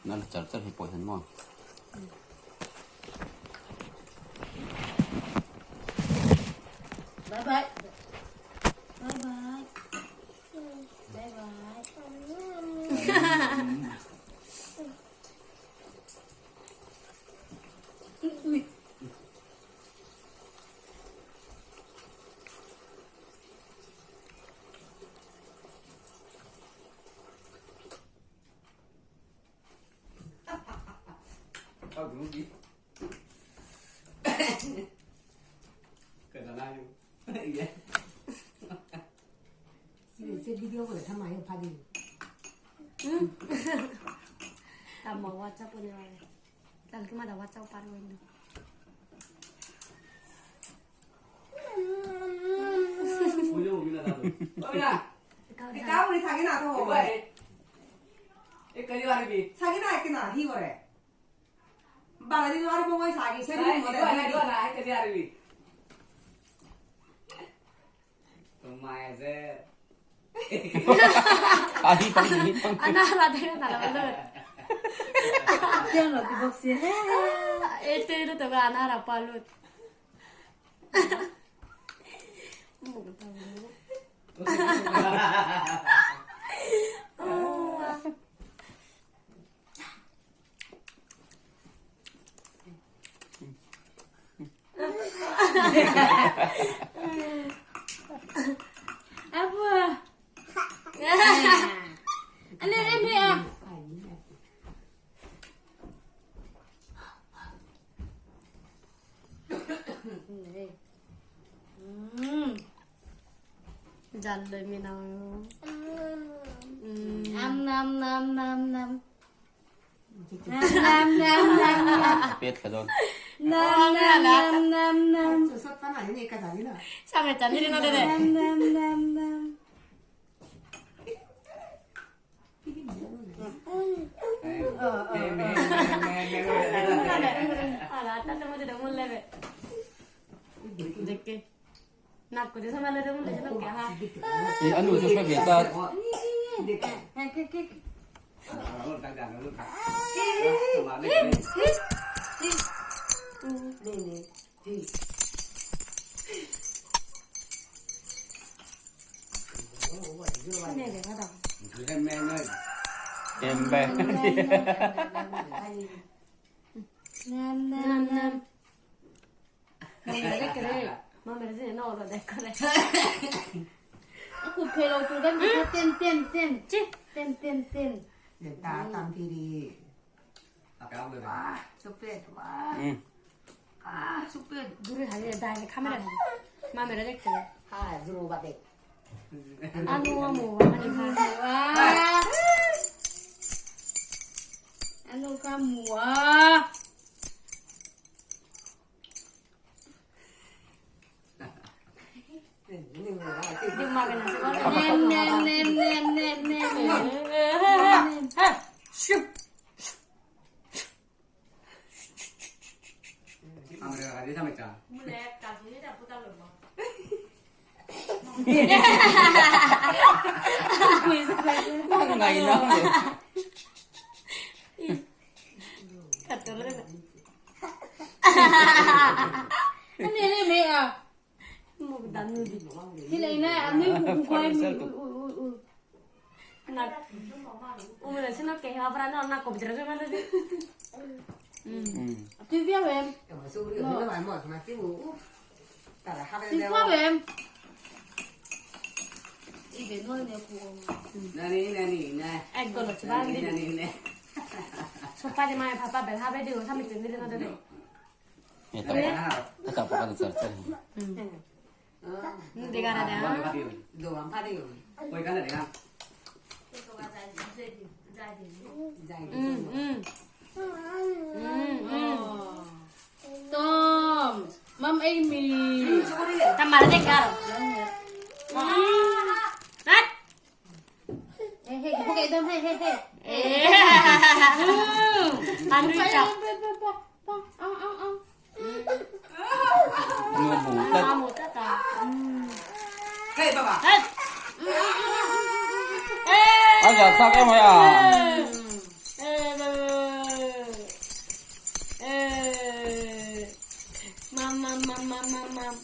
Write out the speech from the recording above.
Na la char char hi pawh hian maw. Bye bye. Bye bye. Bye bye. Tama WhatsApp ni wale. Tal ke mada WhatsApp par windu. Ana la de na la lo. Ete lu to ga ana ra pa lu. Jalloy minaw. Pet ka doon. Sampai candi na dede. Ala ta mo de mo lebe. Dekke. Nak ko de sama lebe mo lebe no ke ha. Eh, ano sa siya ta? Ne de ha da. Embe. Nam nam. Mama de kere. Mama de no de kere. Hmm. Dure hali dai ne kamera. Mama de kere. Anu amu ani ha. Di ma na se Ha. Shup. Ano nga ina? Mo dan nu di. Na. Umela se no ke ha pra no na ko bidra ma de. Hmm. Ek golo chba di. Sopa de mai papa bel ha be di o sami tindi na de. Eh, ta pa ka char char. Nu de gara de ha. Ma'am Amy. Ta mara de garo. Nat. Hey, hey, okay, dam, hey, hey, hey. Eh. Anu cha. Ang, ang, ang. Ano butat? Amu ta ta. Hey. Eh. Aga sak em ya. Eh. Mam mam mam mam mam mam.